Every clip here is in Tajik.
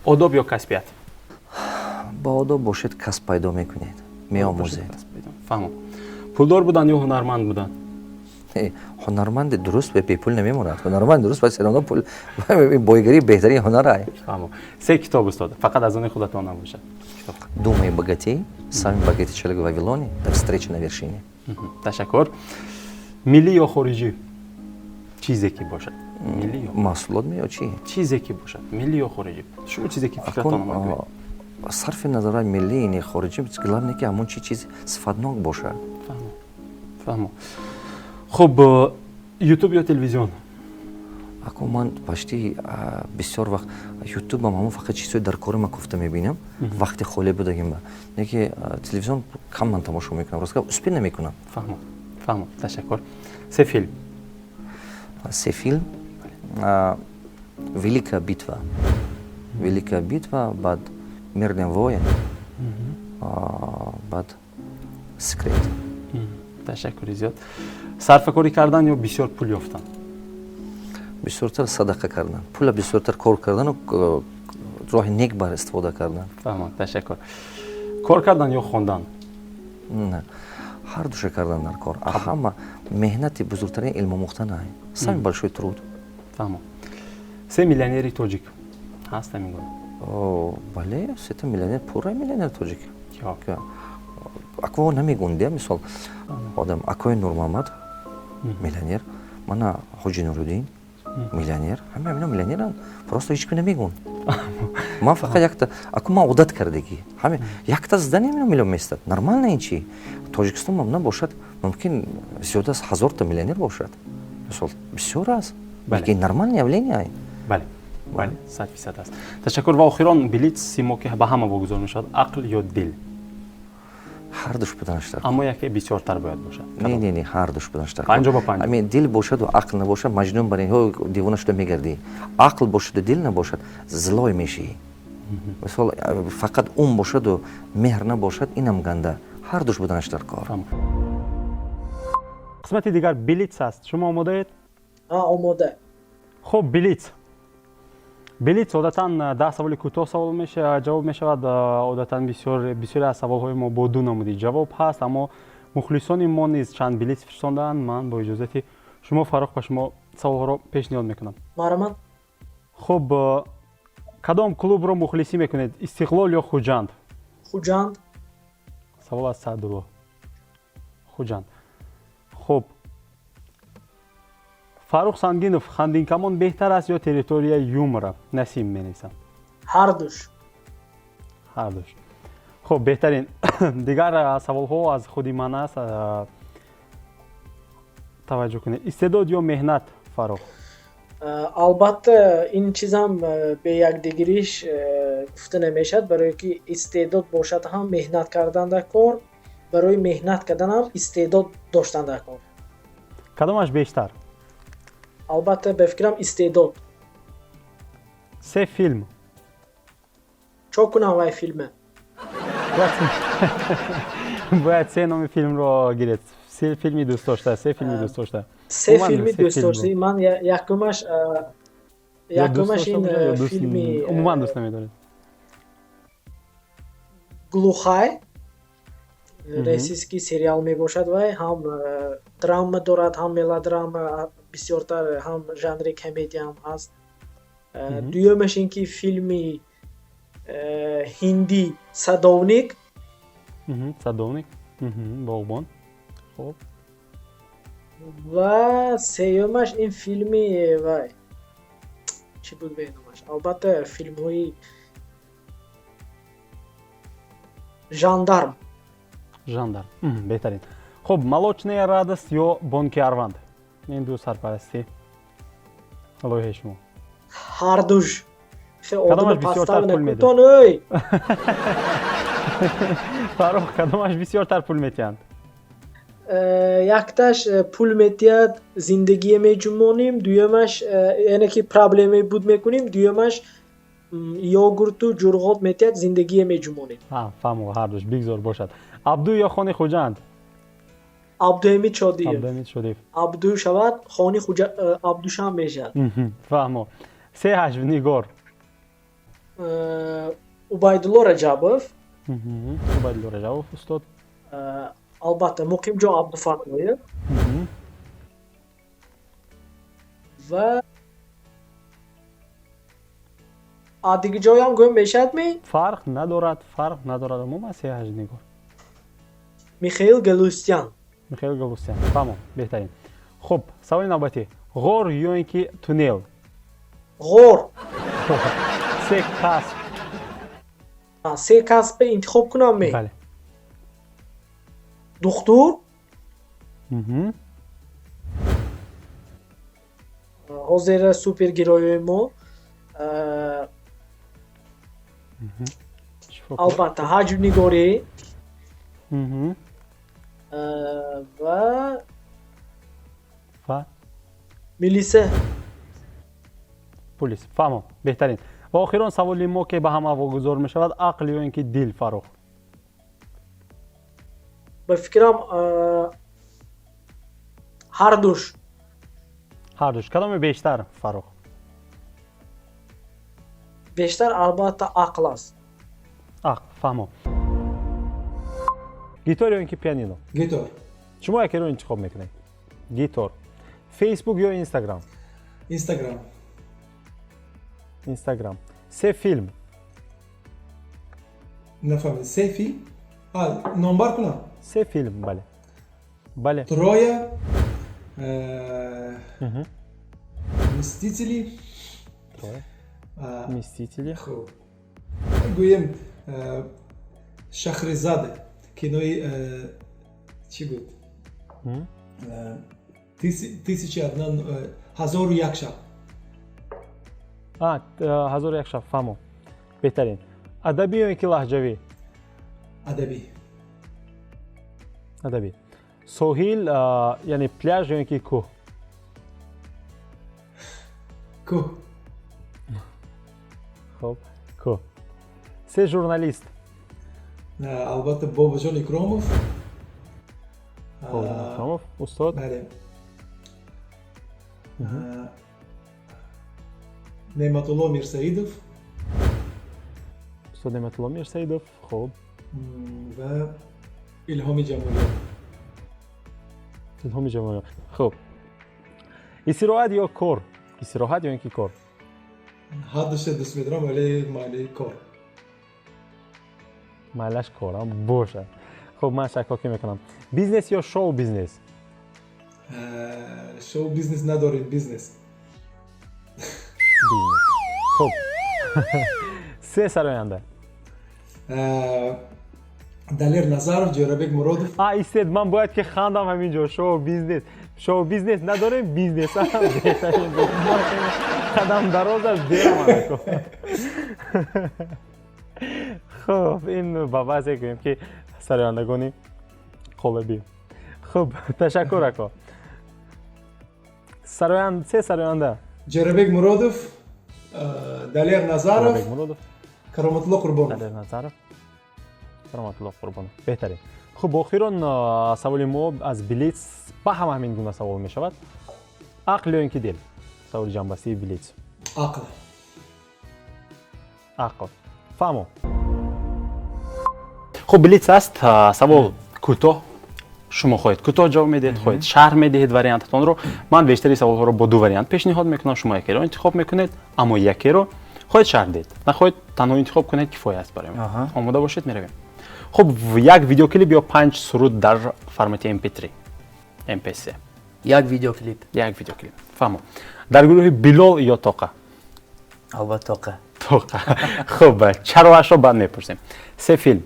Одоб ё касбият? Ба одоб бошед, касб пайдо мекунед, меомӯзед. Фаҳмам. Пулдор будан ё ҳунарманд будан? Ҳунарманди дуруст бепул намемонад. Ҳунарманди дуруст бояд серона пул. Бойгарӣ беҳтарин ҳунар ай. Фаҳмам. Се китоб, устод, фақат аз они худатон набошад. «Думай и богатей», «Самый богатый человек в Вавилоне», «Встреча на вершине». Ташаккур. Миллӣ ё хориҷӣ, чизе ки бошад? Миллӣ ё Маҳсулот ме ё чӣ? Чизе ки бошад, миллӣ ё хориҷӣ, шумо чизе ки фикратон омад. Сарфи назар миллӣ не хориҷӣ, главное, ки ҳамон чи чиз сифатнок бошад. Фаҳмо. Хуб, Ютуб ё телевизион? Ако ман почти бисёр вақт Ютубам, ҳамон фақат чизҳои дар кори ма кофта мебинам, вақти холӣ будагим ба. Неки телевизион кам ман тамошо мекунам, рост гап, успеть намекунам. Фаҳмо, фаҳмо, ташаккур. Се филм. Се филм: «Великая битва», «Великая битва», баъд «Мирный воин», баъд «Секрет». Ташаккури зиёд. Сарфакорӣ кардан ё бисёр пул ёфтан? Бисёртар садақа кардан, пула бисёртар кор кардану роҳи нек бар истифода кардан. Фаҳмам, ташаккур. Кор кардан ё хондан? Ҳар душа кардан дар кор. Ҳама меҳнати бузургтарин илм омӯхтан ай, самый большой труд. Фаҳмам. Се миллионери тоҷик ҳаст ҳамин гуна? Бале, сета миллионер, пурра миллионер тоҷик ако намегӯндия. Мисол, одам акои Нурмуҳаммад миллионер, мана Ҳоҷи Нуруддин миллионер, ҳама ҳамино миллионеранд, просто ҳеч ки намегӯн. Ман фақат якта, аку ман одат кардагӣ, ҳаме якта здание миллион местад, нормально. Ин чи Тоҷикистон мам набошад, мумкин зиёда аз 1000-та миллионер бошад, мисол, бисёр аст, лекин нормальное явление. Бале, 100% аст. Ташаккур. Ва охирон блиц мо, ки ба ҳама вогузор мешавад: ақл ё дил? Ҳардуш буданаш дар. Аммо яке бисёртар бояд бошад. Не, не, не, ҳардуш буданаш дар. 50 ба 50. Ами дил бошаду ақл набошад, маҷнун барин, девона шуда мегардӣ. Ақл бошаду дил набошад, злой мешӣ. Мисол, фақат ум бошаду меҳр набошад, инам ганда. Ҳардуш буданаш дар кор. Қисмати дигар блиц аст. Шумо омодаед? Омода. Хуб, блиц. Блиц одатан 10 саволи кӯтоҳ савол ҷавоб мешавад. Одатан бисёре аз саволҳои мо бо ду намуди ҷавоб ҳаст, аммо мухлисони мо низ чанд блиц фиристодаанд. Ман бо иҷозати шумо, Фаррух, ба шумо саволҳоро пешниҳод мекунам. Марҳамат. Хуб, кадом клубро мухлисӣ мекунед, Истиқлол ё Хуҷанд? Хуҷанд. Савол аз Саъдулло. Хуҷанд. Хуб, Фаррух Сангинов хандинкамон беҳтар аст ё «Территория юмора»? Насим менависам. Ҳардуш. Ҳардуш. Хуб, беҳтарин. Дигар саволҳо аз худи ман аст, таваҷҷӯҳ кунед. Истеъдод ё меҳнат, Фаррух? Албатта, ин чизам бе якдигириш гуфта намешавад, барое ки истеъдод бошад ҳам, меҳнат кардан дар кор, барои меҳнат карданам истеъдод доштан дар кор. Кадомаш бештар? Албатта, ба фикрам, истеъдод. Се филм. Чо кунам вай филме? Бояд се номи филмро гиред, се филми дӯстдошта, се филми дӯстдошта. Се филми дӯстдоштаи ман, якумаш ин филми Умуман дӯст намедоред? «Глухарь», российский сериал мебошад. Вай ҳам драма дорад, ҳам мелодрама, бисёртар ҳам жанри комедияам ҳаст. Дуюмаш ин ки филми ҳиндӣ «Садовник». «Садовник», боғбон, хуб. Ва сеюмаш ин филми вай чӣ буд беномаш, албатта, филмҳои «Жандарм». «Жандарм», беҳтарин. Хуб, «Молочная радость» ё «Бонки Арванд», ин ду сарпарасти лоиҳаи шумо? Ҳардуш. Кадомаш бисёртар пул медиҳад, Фаррух? Кадомаш бисёртар пул метиҳанд? Якташ пул метиҳад, зиндагие меҷумонем, дуюмаш яъне ки проблеме буд мекунем, дуюмаш йогурту ҷурғот метиҳад, зиндагие меҷумонем. Фаҳмо, ҳардуш бигзор бошад. Абду ё Хони Хуҷанд? Абдуҳамид Шодиев. Абдуҳамид Шодиев. Абду шавад, Хони Абдушам мешавад. Фаҳмо. Се ҳаҷвнигор. Убайдулло Раҷабов. Убайдулло Раҷабов, устод. Албатта, Муқимҷон Абдуфаттоев ва диги ҷоям гӯем мешавад-ми? Фарқ надорад, фарқ надорад. Умуман се ҳаҷвнигор. Михаил Галустян. Михаил Галустян, фаҳмом, беҳтарин. Хуб, саволи навбатӣ: ғор ё ин ки туннел? Ғор. Се касб. Се касб интихоб кунам ме? Бале. Духтур, ҳозир супергерои мо, албатта, ҳаҷвнигорӣ ва милиса. Пулис, фаҳмом, беҳтарин. Ва охирон саволи мо, ки ба ҳама вогузор мешавад: ақл ё ин ки дил, Фаррух? Ба фикрам, ҳардуш. Ҳардуш. Кадоме бештар, Фаррух? Бештар, албатта, ақл аст. Ақл, фаҳмом. Гитор ё ин ки пианино? Гитор. Шумо якеро интихоб мекунед. Гитор. Фейсбук ё Инстаграм? Инстаграм. Инстаграм. Се филм. Нафаҳмидам, се филм? Номбар кунам? Се филм, бале, бале. Троя, Мстители. Мстители. Хуб, гӯем, Шахризада, кинои чӣ буд, тысяча одна, ҳазору як шаб. Ҳазору як шаб, фаҳмом, беҳтарин. Адабӣ ё ин ки лаҳҷавӣ? Адабӣ. Адабӣ. Соҳил, яъне пляж, ё ин ки кӯҳ? Кӯҳ. Хуб, кӯҳ. Се журналист. Албатта, Бобоҷон Икромов. Бобоҷон Икромов, устод. Бале, Неъматулло Мирсаидов. Устод Неъматулло Мирсаидов, хуб. Ва Илҳоми Ҷамолиён. Илҳоми Ҷамолиён, хуб. Истироҳат ё кор? Истироҳат ё ин ки кор? Ҳардуша дӯст медорам, вале майли кор. Майлаш корам бошад. Хуб, ман шаккокӣ мекунам. Бизнес ё шоу бизнес? Шоу бизнес надорем, бизнес. Бизнес, хуб. Се сароянда. Далер Назаров, Ҷӯрабек Муродов. А, истед, ман бояд ки хандам ҳамин ҷо. Шоу бизнес, шоу бизнес надорем, бизнес. Қадам дароз аст, дерам. Хуб, ин ба баъзе гӯем ки сарояндагони қолабӣ. Хуб, ташаккур, ако. Сароянд, се сароянда. Ҷӯрабек Муродов, Далер Назаров, Кароматулло Қурбонов. Далер Назаров, Кароматулло Қурбонов, беҳтарин. Хуб, охирон саволи мо аз блиц ба ҳама ҳамин гуна савол мешавад: ақл ё ин ки дил? Саволи ҷамъбастии блиц. Ақл. Ақл, фаҳмо. Хуб, блиц аст. Савол кӯтоҳ, шумо хоҳед кӯтоҳ ҷавоб медиҳед, хоҳед шарҳ медиҳед вариантатонро. Ман бештари саволҳоро бо ду вариант пешниҳод мекунам, шумо якеро интихоб мекунед, аммо якеро хоҳед шарҳ диҳед, нахоҳед, танҳо интихоб кунед, кифоя аст барои мо. Омода бошед, меравем. Хуб, як видеоклип ё панҷ суруд дар формати mp3, mp3? Як видеоклип. Як видеоклип, фаҳмо. Дар гурӯҳи Билол ё Тоқа? Албатта, Тоқа. Тоқа, хуб, чароашро баъд мепурсем. Се филм.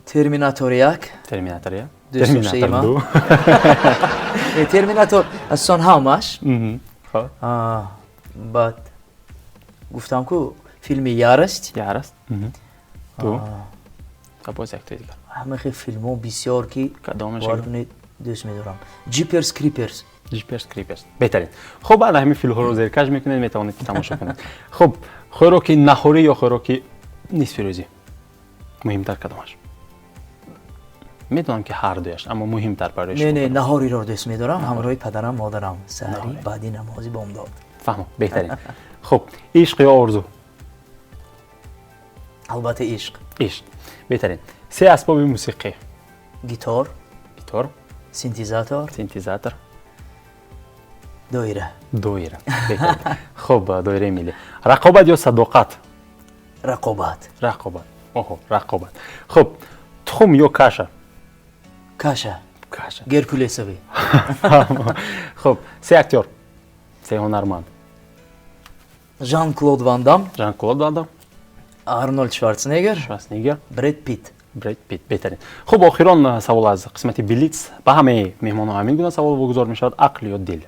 Терминатор як. Терминатор як, Терминатор ду. Терминатор асон ҳамаш. Баъд гуфтам ку, филми Ярость. Ярость ду ва боз яктои дигар. Ҳамахе филмҳо бисёр ки Кадомаш? Дӯст медорам, Ҷиперс Криперс. Ҷиперс Криперс, беҳтарин. Хуб, баъд ҳамин филмҳоро зеркаш мекунед, метавонед ки тамошо кунед. Хуб, хӯроки наҳорӣ ё хӯроки нисфирӯзӣ, муҳимтар кадомаш? Медонам ки ҳар дуяш, аммо муҳимтар барои Не, не, наҳориро дӯст медорам, ҳамроҳи падарам, модарам, саҳарӣ, баъди намози бомдод. Фаҳмо, беҳтарин. Хуб, ишқ ё орзу? Албатта, ишқ. Ишқ, беҳтарин. Се асбоби мусиқӣ? Гитор. Гитор. Синтезатор. Синтезатор. Доира. Доира, беҳтарин. Хуб, доираи миллӣ. Рақобат ё садоқат? Рақобат. Рақобат, оҳо, рақобат. Хуб, тухм ё каша? Каша. Каша. Геркулесовый. Хуб, се актёр, се ҳунарманд. Жан Клод Ван Дам. Жан Клод Ван Дам. Арнольд Шварценеггер. Шварценеггер. Бред Питт. Бред Питт, беҳтарин. Хуб, охирон савол аз қисмати блиц. Ба ҳамаи меҳмонҳо ҳамин гуна савол вогузор мешавад: ақл ё дил?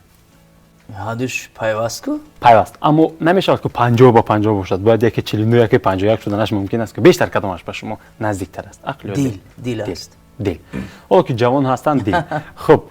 Ҳардуш пайваст ку. Пайваст, аммо намешавад ку 50 ба 50 бошад. Бояд яке 49, яке 51 шуданаш мумкин аст ку. Бештар кадомаш ба шумо наздиктар аст, ақл ё дил? Дил аст. Дил. Ҳоло ки ҷавон ҳастанд, дил. Хуб.